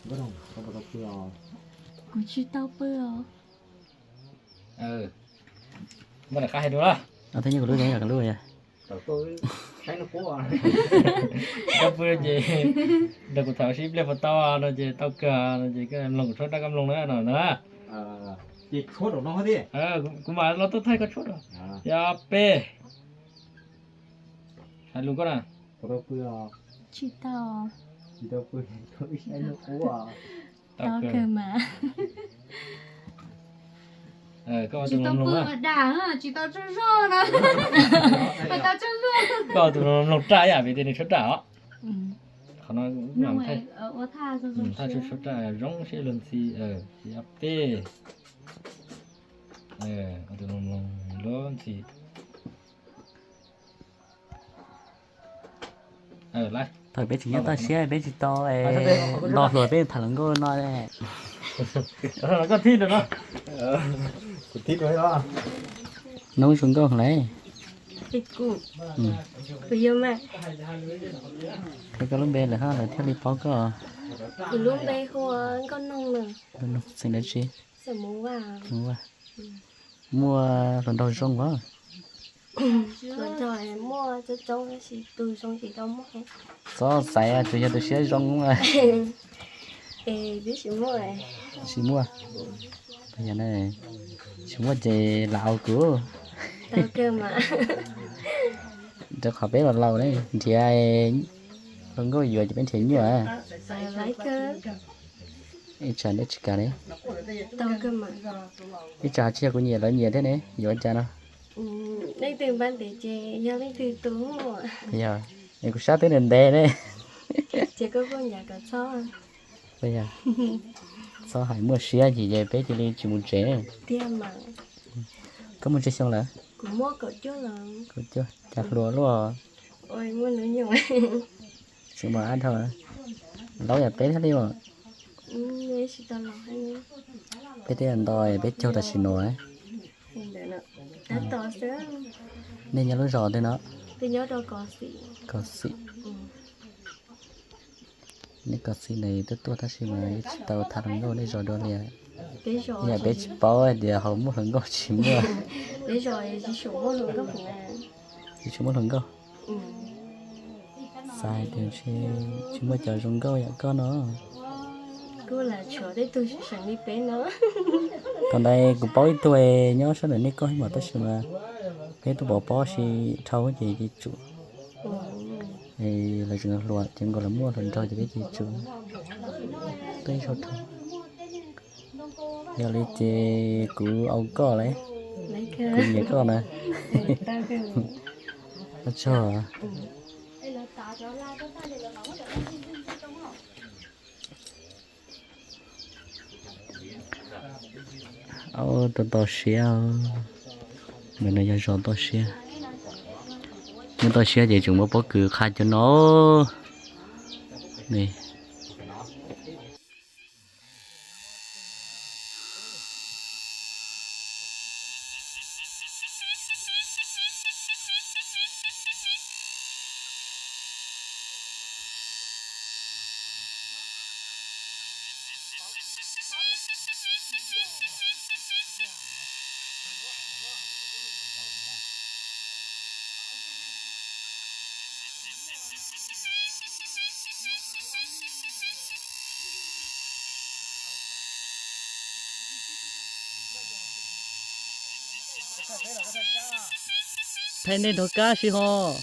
Kuv tsis tau pw os. Muab daim qab hais dua los. Thiab nyob kuv lub, kuv lub. Koj pw ces nrog kuv tham sib pliag puas tau no ces tau kawg no ces koj mloog kuv tshuab raj koj mloog na no na. Kuv mam los tuaj thaij koj tshuab rau. Yog peb. Hais lus koj na. Tsis tau. Tau kawg mas. Tsis tau pw ua dag, tsis tau tsaug zog na. Koj tus mloog raj ib yam vim tias nws tshuab raj os. Qhov no ua thaj tshuab raj zoo siab luag ntxhi. Yog peb. Tus mloog luag ntxhi. Thaum peb tsis nyob toj siab peb tsis tau nto hluas peb tham hluas nkauj no. Noob zoo nkauj lawm. Qhia koj lub npe lawm hab lawv thiaj li paub koj. Kuv lub npe hu ua Nkauj Noog na. Nkauj Noog, xeem dab tsi? Xeem Hmoob Vaj. Hmoob Vaj. Muaj hluas nraug zoo os? Hluas nraug muaj coob coob tab sis tus zoo tsis tau muaj. Txhob xaiv, tsuas yog tus siab zoo. Es twb tsis muaj. Tsis muaj. Yog tsis muaj ces lam au kuv. Rau qhov peb los laus ne, nrhiav hluas nkauj yuav ces peb nrhiav nyuaj. Ib tsam neb tsis kam ne. Ib tsam tsis yog kuv nyiam lawv nyiam thiab ne, yuav ua cas no. Yog, es kuv sab twb ntev ntev ne. Txhob hais muaj siab ces peb cia li tsis mus tsev. Koj muaj tsawg xyoo lawm? Kaum cuaj, cas hluas luaj. Tsis muaj ab dhau, laub yam peb thiab li os. Peb twb nto peb caug tam sim no. Nej nyob lub zos twg no? Kos Xim. Nej Kos Xim ne, tuaj tuaj tab sis mas tsis tau tham hluas nkauj nej zos dua li. Yam peb tsis paub hais tias ho muaj hluas nkauj tsis muaj. Tsis tshua muaj hluas nkauj. Xav hais tias tsis muaj cov zoo nkauj yam koj no. Thaum ntawd kuv paub ib tug nyob sab ntawm nej koj mas tab sis mas peb tuaj pov pob si dhau ces cia tsum. Lawv tseem hluas ces nkaus lawv muaj hluas nraug ces peb cia tsum. Peb sau dhau. Yog li ces kuv au koj lawm, kuv nyiam koj na. Tag. Au, tau tau siab. Ntawm no yog zos toj siab. Nyob toj siab ces tseem muaj pob kws qha cov no. Thaij nej nrog kab sib ho.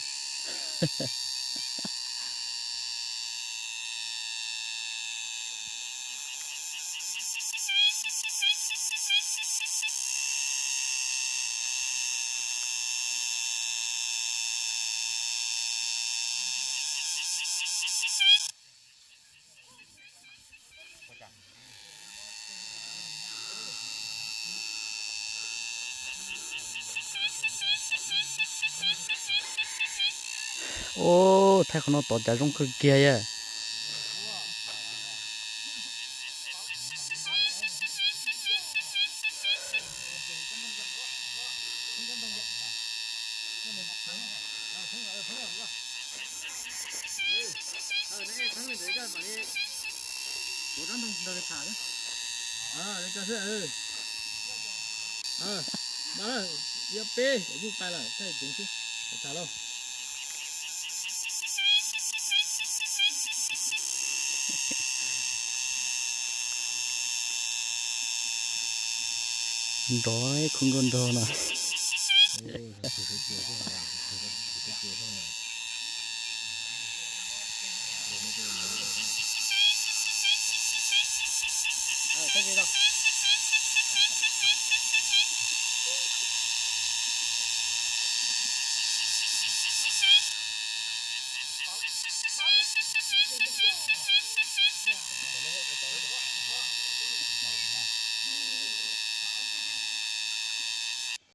Ub, thaij qhov no tod cas zoo kawg kiag yam. Ntau li tham xwb. Ntau li tham xwb. Mas yuav peb kuj pais lawm, thaij tsev xwb, tham lauj. Nrov, khu nkauj nraug no.